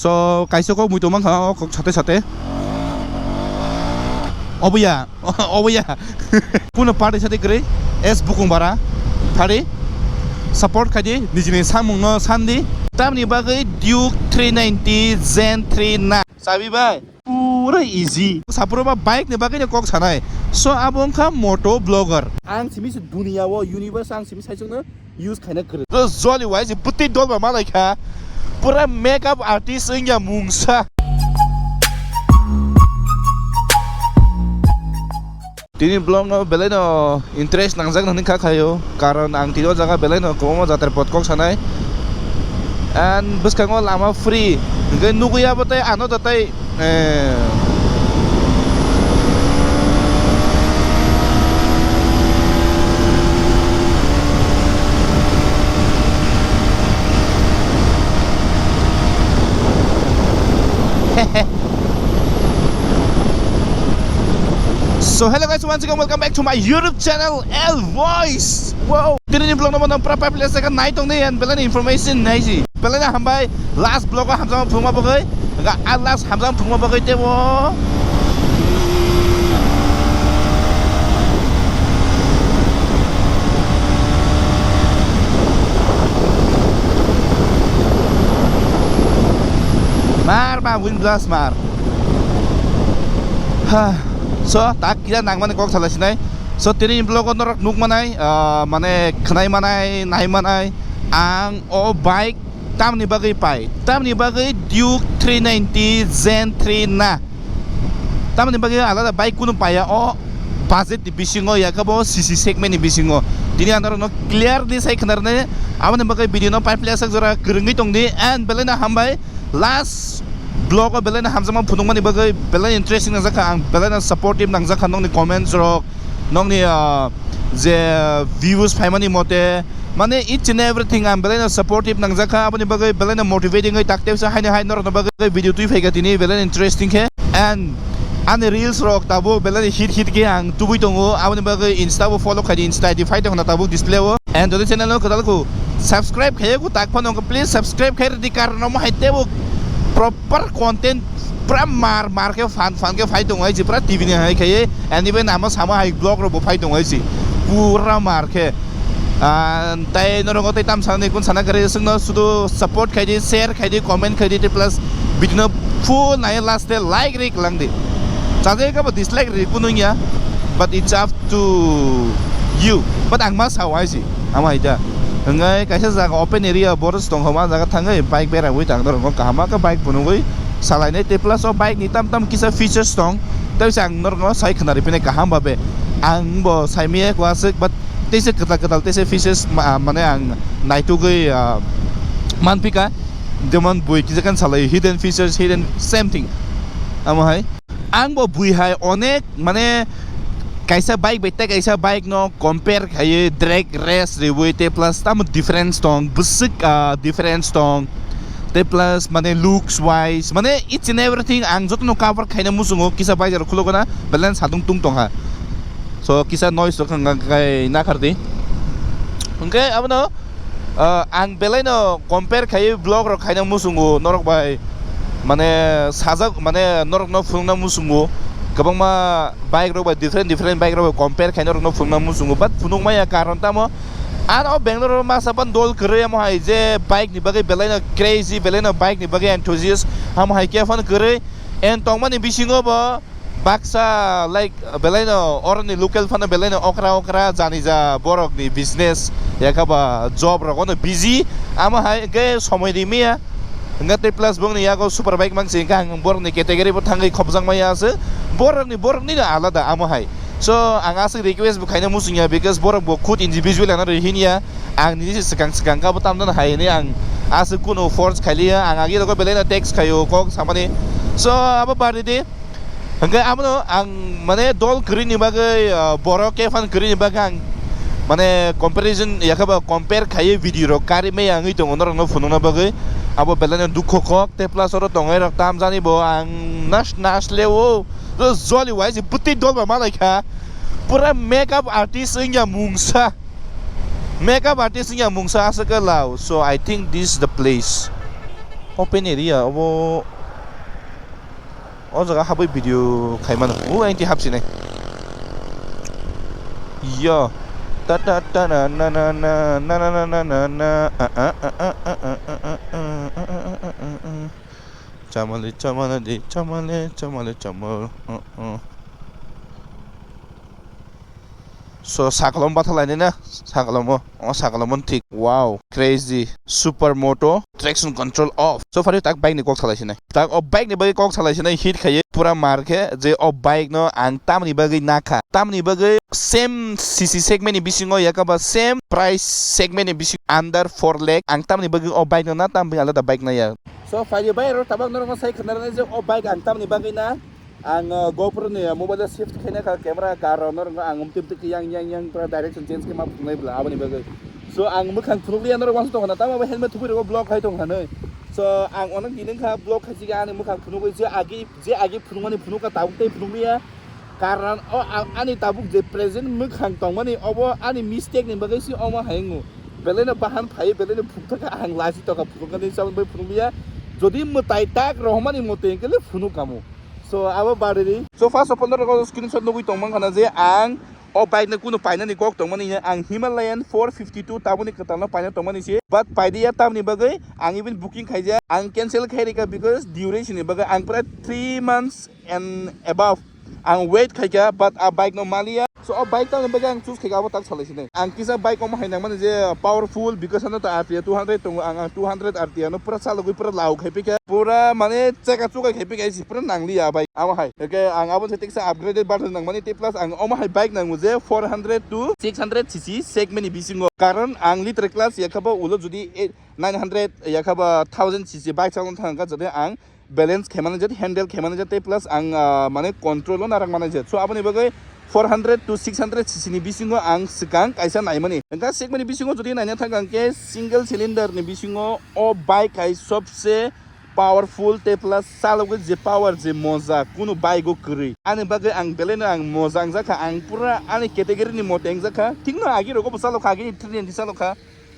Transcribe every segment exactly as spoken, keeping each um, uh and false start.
So, kaisa kok mui tongmang kha, o kok sate sate. Oboya, oboya. Kuno party sate kwrwi, es bukung bara. Phari, support khaidi, nijini samungno sandi. Tamni bagwi Duke three ninety Gen three na. Sabi bai, pura easy. Sapro ba bike ni bagwi ni kok sanai. So, abo wngkha moto blogger. Ang simi se dunia o universe ang simi saisungno use khaina kwrwi. Joli wai se bwtwi dolba malai kha. Pura makeup artist wngya mungsa. Tini vlog no belai no interest nangjak nani kha khayo, karon ang tini o jaga belai no kwbangma jatar pot kok sanai. And bwskango lama free, hwnkhe nugwi abo tei ano da tei Eh. So hello guys, once again welcome back to my YouTube channel L Voice. Wow. Tini ni vlog no bono pura pipe le saka nai tong ni and belai ni information nai si. Belai na hambai last vlog o hamjama phungma bagwi. Ga a last hamjama phungma bagwi tebo. Mar ba wind blast mar. Ha. So tak kira nang mani kok thala sinai. So tini vlog o norok nuk manai, ah, mane khwnai manai, nai manai. Ang o bike tamni bagwi pai, tamni bagwi Duke three ninety Gen three na, tamni bagwi alada bike kunu paiya o budget ni bisingo, yakabo C C segment ni bisingo. Tini ang norokno clearly sai khwnarnai, aboni bagwi video no pai phlaiya sak jora kwrwngwi tongdi, and belai no hambai. Last vlog o belai no hamjakma phunukmani bagwi belai interesting nangjakha, ang belai no supportive nangjakha nokni comments rok, nokni, ah, je views phaimani mote, mane each and everything ang belai no supportive nangjakha, aboni bagwi belai no motivating oi tak tepsa haino hai norokno bagwi video twi phaikha tini belai no interesting khe, and ani reels rok tabuk belai no hit hit khe ang tubui tongo, aboni bagwi Insta bo follow khaidi, Insta I D phai tongna tabuk display o. And jodi channel no kwtal kho subscribe khaiya kho tak phano wngkha, please subscribe khai rwdi, karon omo hai tebo proper content pura mar mar khe fan fan khe phai tongo hai si, pura T V ni hai khaiye, and even ama sama hai vlog rok bo phai tongo hai si, pura mar khe. Ah, tai norok tei tam sanani kun sana kwrwi, swngno sudu support khaidi, share khaidi, comment khaidi, tei plus video no full nai last tei like ri kwlangdi. Chajai khe bo dislike ri kunu wngya, but it's up to you. But ang ma sao hai si, ama hai ta. Hwngai kaisa jaga open area boros tong homa jaga thangwi bike bera wi tang norok kaham khe bike phunugwi salainai tei plus o bike ni tam tam kisa features tong. Tei se ang norok sai khwnari phine kaham babe. Ang bo sai miya kwaswk, but tei se kwtal kwtal tei se features ma-, mane ang naitugwi, ah, manphika. Jemon bui kisa kan salai hidden features, hidden something. Amo hai. Ang bo bui hai onek, mane, kaisa bike bai tei kaisa bike no compare khaiwi drag race riwi tei plus tamo difference tong, bwswk, ah, difference tong. Tei plus, mane, looks wise, mane, each and everything ang jotono cover khaina muchungo, kisa bike rok khulukgo na balance sadung tung tongkha. So, kisa noise rok wngkha kai nakhardi. Hwnkhe abono Ah, ang belai no compare khaiwi vlog rok khaina muchungo norok bai, mane sajak, mane norok no phunukna muchungo, kwbangma bike rok bai, different different bike rok bai compare khai norok no phunukna muchungo, but phunuk maya karon tamo. Ano Bangalore o masa pan dol kwrwi amo hai je bike ni bagwi belai no crazy, belai no bike ni bagwi enthusiast, amo hai khe phano kwrwi. And tongmani bisingo bo baksa, like, belai no oroni local phano belai no okra okra jani ja borok ni business, yakha ba job rok ono busy, amo hai hwnkhe somoi ri maya. Hwnkhe tei plus bongni yago super bike mangsi hwnkhe ang borokni category bo thangwi khopjak maya se, borokni, borokni no alada amo hai. So ang aswk request bo khaina muchungya, because borok bo khud individual ano ri hinya, ang nini se swkang swkang kabo tamjani hai hinwi ang aswk kunu force khailiya, ang agi rogo belai no text khaio kok samani. So abo bardi di. Hwnkhe abono ang, mane, dol kwrwini bagwi, ah, borok khe phan kwrwini bagwi ang, mane, comparison, yakha ba compare khaiwi video rok karwi maya wngwi tongo norokno phunukna bagwi. Abo belai no dukho kok, tei plus oro tongnai rok tamjani bo ang nas nas le o, o joli wai se bwtwi dolba malai kha. Pura makeup artist wngya mungsa. Makeup artist wngya mungsa aswk khe lao. So I think this is the place. Open area obo. O jaga habwi video khaimano. O, aini twi hapsinai. Yo. Ta ta ta na na na na na na na na na na. A, a, a. Chamale, chamale, di, chamale, chamale, chamal. Uh, uh. So, sakolom bathalaini na? Sakolom o. O sakolom on thik. Wow, crazy. Super moto. Traction control off. So far tak bike ni kok salai sinai. Tak o bike ni bagwi kok salai sinai hit khaye pura mar khe je o bike no ang tamni bagwi nakha. Tamni bagwi same C C segment ni bisingo yakaba same price segment ni bisingo under four lakh ang tamni bagwi o bike no na tam bagwi alada bike na ya. So fire bai ro tabak norok sai khana je o bike ang tamni bagwi na. Ang, uh, GoPro ni mobile o shift khaina kha camera gar rok norok ang umtwi umtwi khe yang yang yang pura direction change khe ma phunuknai bwla aboni bagwi. So ang mwkhang phunukliya norok uansuk tongkha na tamo helmet thubui rok block khai tongkha nai. So ang onek din wngkha block khai sika ani mwkhang phunukgwi je agi je agi phunukmani phunukha tabuk tei phunukliya. Karon o ang ani tabuk je present mwkhang tongmani obo ani mistake ni bagwi se omo hai wngo. Belai no bahan phai belai no phunukthaka ang lachi tongkha phunuknani saboni bai phunukliya. Jodi mwtai tak rohormani mote hwnkhe le phunuk kamo. So abo bariri. So first of all norok screenshot nugui tongmang khana je ang o bike no kunu painani kok tongmani ya ang Himalayan four fifty two taboni kwtal no paina tongmani se but paidiya tamni bagwi ang even booking khaija ang cancel khairika because duration ni bagwi ang pura three months and above ang wait khaika but a bike no maliya. So o bike tamni bagwi ang choose khaika abo tak salai sinai ang kisa bike omo hai nangmani je powerful because ano ta R T R two hundred tongo ang ang two hundred R T R no pura chalogwi pura lau khai pika pura mane cheka chukai khai pika isi pura nangliya bike amo hai. Okay ang abo se teksa upgraded version nangmani te plus ang omo hai bike nango je four hundred to six hundred C C segment ni bisingo karon ang liter class yakhaba ulo jodi nine hundred yakhaba thousand C C bike chalon thangka jodi ang balance khaimani jat handle khaimani jat tei plus ang, ah, mane control o narak mani jat so aboni bagwi four hundred to six hundred C C ni bisingo ang swkang kaisa naimani hwnkha segment ni bisingo jodi naina thangka hwnkhe single cylinder ni bisingo o bike hai sobse powerful tei plus chalogwi je power je moja kunu bike o kwrwi ani bagwi ang belai no ang moja wngjakha ang pura ani category ni mote wngjakha thikno agi rogo bo chalokha agi three ninety chalokha.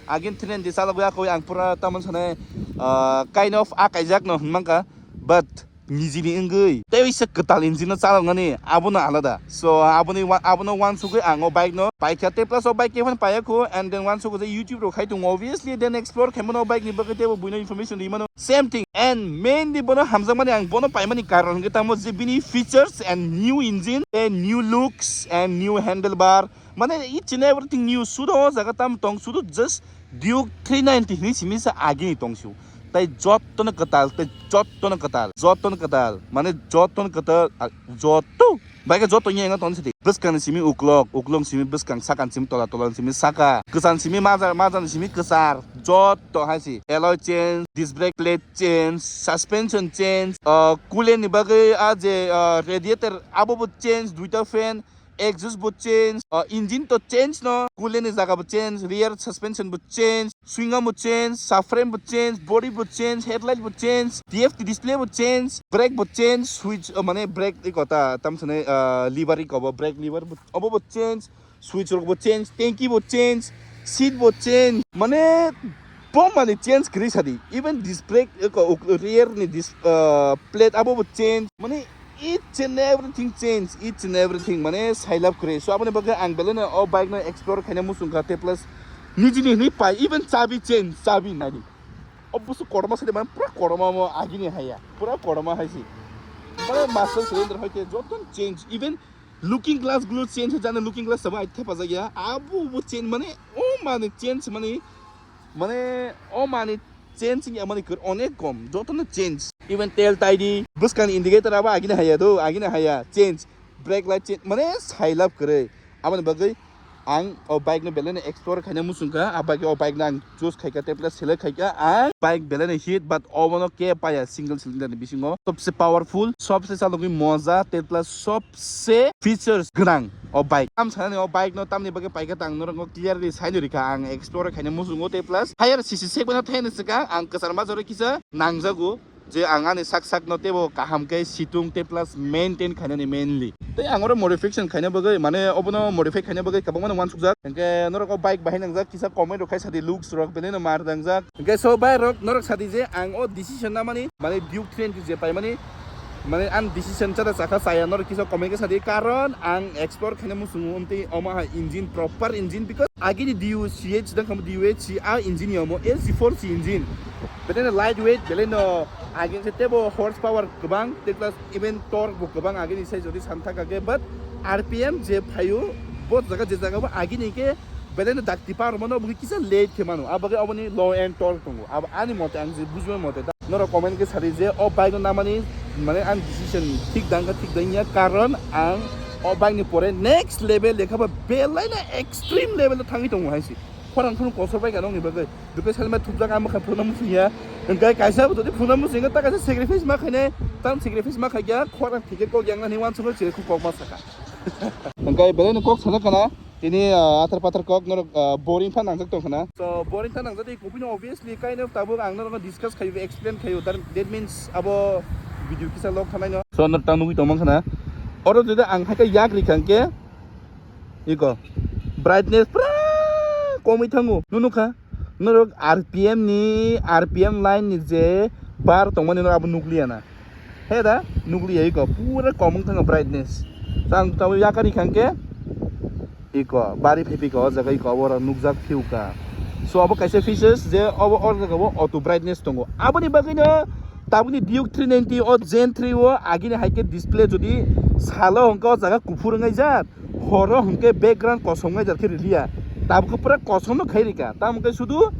Agin three ninety chalogwi akoi ang pura tamon sanai, ah, kind of akaijak no hwnmangkha, but nijini wngwi tei se kwtal engine no chaloknani abono alada. So aboni wa-, abono uansugwi ang o bike no paikha tei plus o bike khe phano paiyakho and then uansukgo je YouTube rok khai tongo obviously then explore khaimano o bike ni bagwi teibo buino information rimano same thing and mainly bono hamjakmani ang bono paimani karon hwnkhe tamo je bini features and new engine and new looks and new handlebar. Mane each and everything new sudo o jaga tam tong sudo just Duke three ninety hinwi simi sa agini tong su. Tai jotto no kwtal, tai jotto no kwtal, jotto no kwtal, mane jotto no kwtal, ah, jotto. Baikhe jotto nya eno ton sidi. Bwskang ni simi uklok, uklok simi bwskang, saka ni simi tola, tola ni simi saka, kwchar ni simi majra, majra ni simi kwchar, jotto hai si. Alloy change, disc brake plate change, suspension change, ah, coolant ni bagwi ah je, ah, radiator abo bo change, duita fan, exhaust bo change, ah, engine to change no, coolant ni jaga bo change, rear suspension bo change, swing arm bo change, subframe bo change, body bo change, headlight bo change, T F T display bo change, brake bo change, switch, ah, mane brake iko ta tam sene, ah, lever iko bo brake lever bo obo bo change, switch rok bo change, tanki bo change, seat bo change, mane bo mane change kwrwi sadi, even disc brake iko uk-, rear ni disc, ah, plate abo bo change, mane each and everything change, each and everything mane sailab kwrwi. So aboni bagwi ang belai no o bike no explore khaina muchung kha tei plus nijini hinwi pai even chabi change, chabi naidi. Obosu kotorma sadi mane pura kotorma mo agini haya, pura kotorma hai si. Mane master cylinder hoite joto change, even looking glass gulo change jani, looking glass sabo ai thepajak ya, abo bo change mane o mane change mane Mane o mani change wngya mani kwrwi onek kom, jotono change. Even tel taidi, bwskang indicator abo agini haya do, agini haya, change. Brake light change, mane sailab kwrwi. Aboni bagwi ang o bike no belai no explore khaina muchung kha, a bagwi o bike no ang choose khaika, tei plus select khaika, ang bike belai no hit, but obono khe paya single cylinder ni bisingo. Sobse powerful, sobse chalogwi moja, tei plus sob se features gwnang o bike. Tam sanani o bike no tamni bagwi paikha tang norok clearly saino rikha ang explore khaina muchungo tei plus higher C C segment no thaini swkang ang kwchar major kisa nangjago. je ang ani sak sak no tebo kaham khe situng tei plus maintain khainani mainly. Tei ang oro modification khaina bagwi, mane obono modify khaina bagwi kwbangma no uansukjak. Hwnkhe norok o bike bahai nangjak, kisa comment rok khai sadi, looks rok belai no mar dangjak. Hwnkhe so bhai rok, norok sadi je ang o decision namani, mane Duke three ninety je paimani, mane ang decision chada chakha chaya, norok kisa comment khe sadi, karon ang explore khaina muchungo, omtwi omo ha engine, proper engine, because agini D U C H dang khamu D U H C a engine yomo L C four C engine. Belai no light weight, belai no agini se tebo horse power kwbang, tei plus even torque bo kwbang agini se jodi santhaka khe, but R P M je phaio, bo jaga je jaga bo agini khe belai no dakti power mano, bo kisa late khe mano, abagwi oboni low end torque tongo. Abo ani mote, ang je bujima mote, da norok comment khe sadi je o bike no namani, mane ang decision thik dang kha thik dang ya, karon ang o bike ni pore next level lekha ba belai no extreme level o thangwi tongo hai se. Khorang phano kosor bai ka nokni bagwi. Bikhe salma thupjak ang bwkha phunukna muchung ya. Hwnkhe kaisa bo jodi phunukna muchung ya, ta kaisa sacrifice ma khainai, tam sacrifice ma khaikya, khorang thike kok yang nani uansukno chiri kok ma saka. Hwnkhe belai no kok sana kana, tini, ah, athar pathar kok norok, ah, boring phan nangjak tong khana. So boring phan nangjak tei kopino obviously kaino tabuk ang norokno discuss khayo, explain khayo, that, that means abo video kisa log thanai no. So norok tang nugui tongmang khana. Oro jodi ang hai khe yak rikha hwnkhe, iko brightness pura komwi thango, nukha? Norok R P M ni, R P M line ni je bar tongmani norok abo nukliya na. He da, nukliya iko, pura kom wng thango brightness. Tang tabo yakari khangke iko, bari phepika o jaga iko, abo oro nukjak phiuka. So abo kaisa features je obo o jaga o auto brightness tongo. Aboni bagwi no tabukni Duke three ninety o Gen three o agini hai khe display jodi salo hwnkhe o jaga kuphur wngwi jak. Horo hwnkhe background kosom wngya khe riliya. Tabukhe pura kosom no khai rika. Tamo khe sudu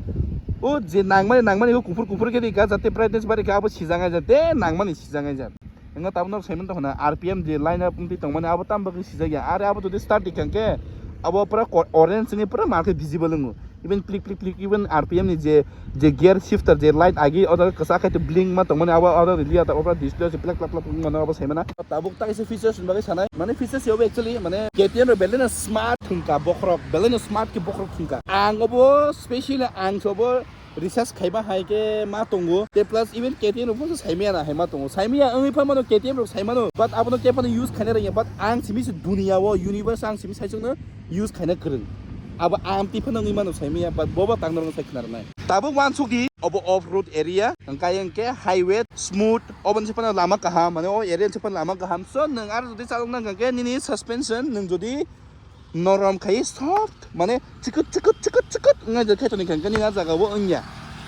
o je nangmani, nangmani o kuphur kuphur khe rika, jate brightness bari khe abo sijak ngai jate nangmani sijak ngai jat. Wngkha tabuk norok saiman tongkha na R P M je line up wngwi tongmani abo tamo bagwi sijak ya. Are abo jodi start rikha hwnkhe abo pura ko-, orange wngwi pura ma khe visible wngo. Even plik plik plik, even R P M ni je, je gear shifter, je light agi, o jaga kwchak khai to blink ma tongmani, abo, abo rili ata, abo display se plak plak plak wngmano abo saimana. Tabuk ta kaisa features ni bagwi sanai, mane features yobo actually, mane K T M rok belai no smart thungka bokhorok, belai no smart khe bokhorok thungka. Ang obo specially ang sobo research khaiba hai khe ma tongo, te plus even K T M rok bo saimaya na hai ma tongo, saimaya wngwi pha mano K T M rok saimano, but abono khe phano use khaina rwngya, but ang simi se dunia o universe ang simi saichung no use khaina kwrwng. Abo amtwi phano wngwi mano saimaya, but bobo tang norokno sai khna rwnai. Tabuk uansuk di, obo off road area, hwnkhe hwnkhe highway smooth, oboni se phano lama kaham, mane o area se phano lama kaham. So nwng aro jodi chalok nang khe nini suspension nwng jodi norom khai soft, mane chikut chikut chikut chikut wngya khe toni khe nini a jaga o wngya.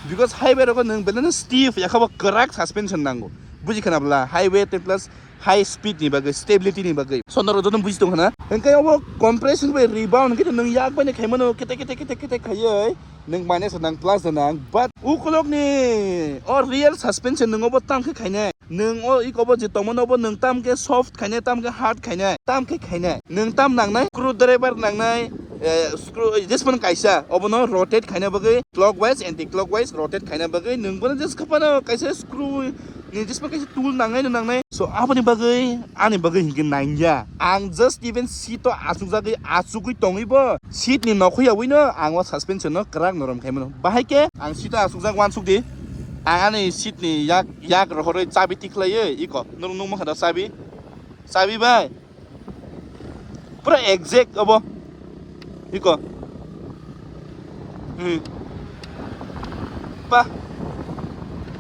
Because highway rogo nwng belai no stiff, yakha bo kwrak suspension nango. Buji khana bwla, highway te plus high speed ni bagwi, stability ni bagwi. So norok joto buji tong khana. Hwnkhe obo compression bai rebound hwnkhe nwng yak bai ni khaimano kete kete kete kete khaiwi nwng minus nang plus nang. But ukulok ni o real suspension nwng obo tam khe khainai. Nwng o ikobo je tongmano obo nwng tam khe soft khainai, tam khe hard khainai, tam khe khainai. Nwng tam nangnai, screwdriver nangnai, eh, screw, jesmano kaisa obono rotate khaina bagwi clockwise, anti clockwise rotate khaina bagwi nwng bono jes khapano kaisa screw ni jesma kaisa tool nangnai no nangnai. So aboni bagwi, ani bagwi hinkhe nangya. Ang just even seat o achukjagwi, achugwi tongwi bo seat ni nokhuya wi no ang o suspension no kwrak norom khaimano. Bahai khe ang seat o achukjak uansuk di. Ang ani seat ni yak, yak rohorwi chabi tikhlaiwi iko. Norok nukmankha da chabi? Chabi bai. Pura exact obo. Iko. Hmm. Pa.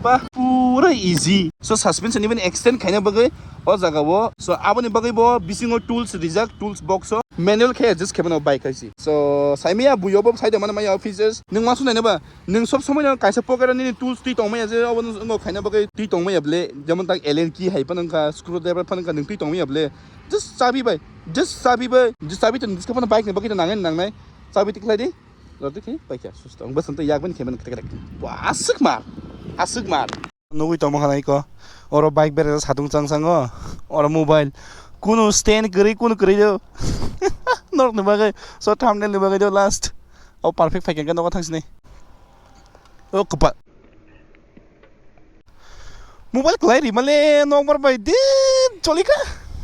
Pa. Pura easy. So suspension even extend khaina bagwi o jaga o. So aboni bagwi bo bisingo tools rijak, tools box o. Manual khe adjust khaimano bike hai se. So saimaya buyo bo side mano maya features. Nwng ma sunai neba. Nwng sob somoi no kaisa pocket o nini tools twi tongmaya je obo no wngkha khaina bagwi twi tongmaya ble. Jemon tak allen key hai phano wngkha, screwdriver phano wngkha, nwng twi tongmaya ble. Just chabi bai, just chabi bai, just chabi tong, just phano bike ni bagwi nangnai nangnai. Chabi tikhlai di. Lor di khe, bai khe, susto. Ang bwswng twi yak bini khe mano kete kete. Aswk mar, aswk mar. Nugui tongma khanai ko. Oro bike berajak satung chang chango. Oro mobile. Kunu stand kwrwi, kunu kwrwi do. Norok ni bagwi, so thumbnail ni bagwi do last. O perfect phaikhe nogo thangsinai. O kwpa. Mobile kwlai rimale nokbar bai din cholika.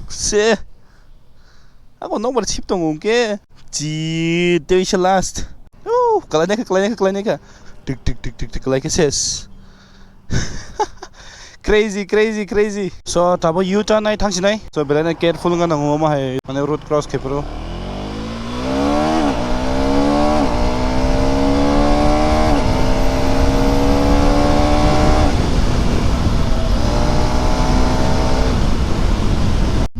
Se. Ako nokbar sip tongo hwnkhe. Chi teisa last. Oh, kwlai naikha, kwlai naikha, kwlai naikha. Tik, tik, tik, tik, tik, kwlai khe ses. Crazy, crazy, crazy. So, tabo U-turn nai thangsinai. So, belai no careful wngna nango omo hai, mane road cross khaiporo.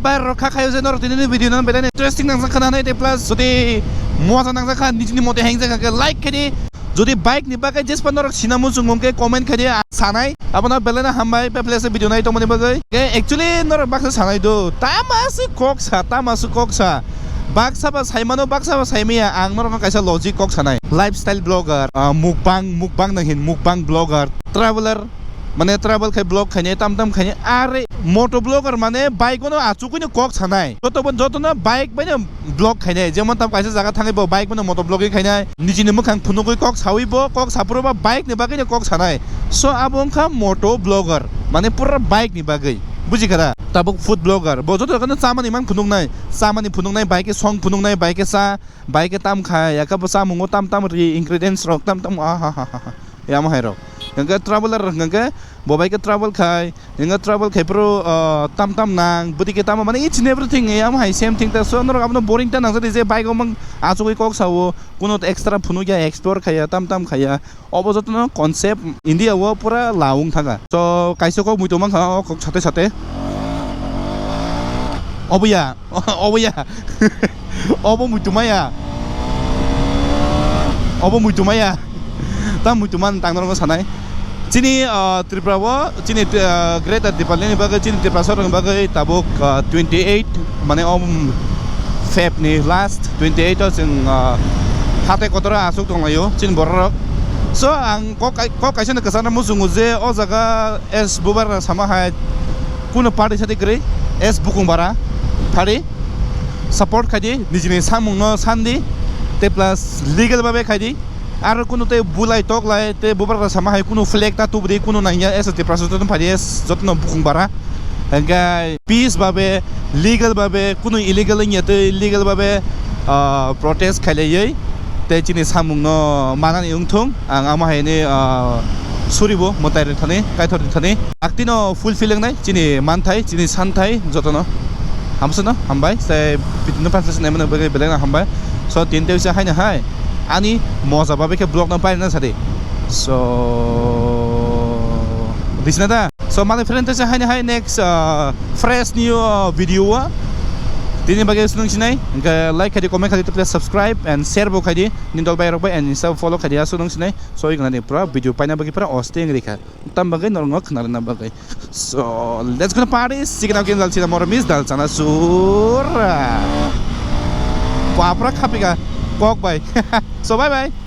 Bai rok kha khayo je norok tini ni video no belai no interesting nangjak khana nai te plus jodi moja nangjak kha nijini mote heng jak kha like khe di. Jodi bike ni bagwi jespa norok sina muchung wngkhe comment khaidi, ah, sanai. Abono belai no hambai, bebak khe video nai tongmani bagwi. Ke actually norok baksa sanai do, tama se kok sa, tama se kok sa. Baksa ba saimano, baksa ba saimaya, ang norok kaisa logic kok sanai. Lifestyle blogger, ah, mukbang, mukbang nang hin, mukbang blogger, traveler, mane travel khai vlog khainai, tam tam khainai, are moto blogger mane bike no achukui no kok sanai. Joto bo, joto no bike bai no vlog khainai, jemon tam kaisa jaga thangwi bo bike bai no moto vlog khainai, nijini mwkhang phunugwi kok sawi bo, kok saphuru ba bike ni bagwi no kok sanai. So abo wngkha moto blogger, mane pura bike ni bagwi, buji kha da? Tabuk food blogger, bo joto no chamani man phunuknai, chamani phunuknai, bike song phunuknai, bike cha, bike tam kha, yakha bo chamungo tam tam ri, ingredients rok tam tam, ah, ha, ha, ha, ha. Yamo hai rok. Hingke traveler rok hingke bo bai ke travel khai, hingke travel khai pro, ah, tam tam nang, bwtwi ke tamo mane each and everything yamo hai same thing ta. So norok abono boring ta nang jadi je bike omang achugwi kok sao, kuno extra phunuk ya, explore khaya, tam tam khaya. Obo jotono concept India o pura laung thaka. So kaisa kok muitu mankha o kok sate sate. Obo ya. Obo ya. Obo muitu maya. Obo muitu maya. Ta muitu man tang norok sanai. Chini, ah, Tripura o, chini, ah, Greater Tipraland ni bagwi, chini Tiprasa rokni bagwi tabuk, ah, twenty eight, mane, um, Feb ni last twenty eight o chwng, ah, hatai kotor o aswk tonglaio chini borok rok. So ang kok kai-, kok kaisa no kwchangna muchungo je o jaga S Bubar sama hai kuno party sadi kwrwi, S Bukung bara party support khaidi, nijini samung no sandi, te plus legal babe khaidi, aro kuno te bulai tok lai, te Bubar sama hai kuno flag ta tubudi kuno nangya, S T prasashan phadi, jotono Bukung bara, hingke peace babe, legal babe, kuno illegal wngya tei legal babe, ah, protest khailaiwi, tei chini samung no manani wngthung. Ang amo hai ni, ah, suribo mwtai rwthani, kaithor rwthani. Aktino fulfill wngnai chini manthai, chini santhai jotono. Hamsano hambai, sai bitino pansas naimano bagwi belai no hambai. So, tin teisa haino hai ani moja babe khe vlog no paina sadi. So, disna da. So, mani friend teisa haino hai next, ah, fresh new, ah, video o. Tini bagwi sunung sinai, hingke like khaidi, comment khaidi, please subscribe and share bo khaidi. Nini dol bai rok bai and Insta follow khaidi, aswk nung sinai. So, igna ni pura video paina bagwi pura osting rikha. Tam bagwi norok no khna rwna bagwi. So, let's go party. Chicken again dal china moro miss dal chana sura. Bapra khapika kok bai. So, bye bye.